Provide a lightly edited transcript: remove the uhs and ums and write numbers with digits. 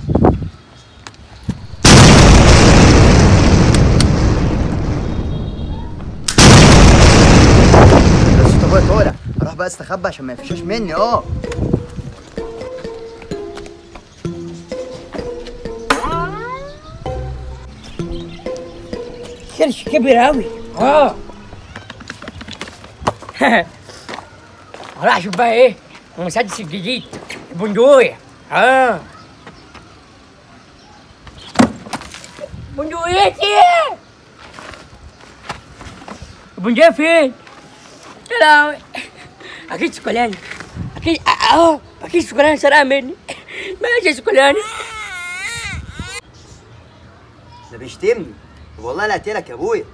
بس صوت ابويا طالع، اروح بقى استخبى عشان ما يفشاش مني. كرش كبير قوي. هروح اشوف بقى ايه المسدس الجديد البندقية. بندقيتي، البندقية فين؟ يا لهوي، اكيد سكولاني، اكيد اكيد سكولاني سرقها مني. ماشي يا سكولاني. ده بيشتمني والله، لا اقتلك يا ابويا.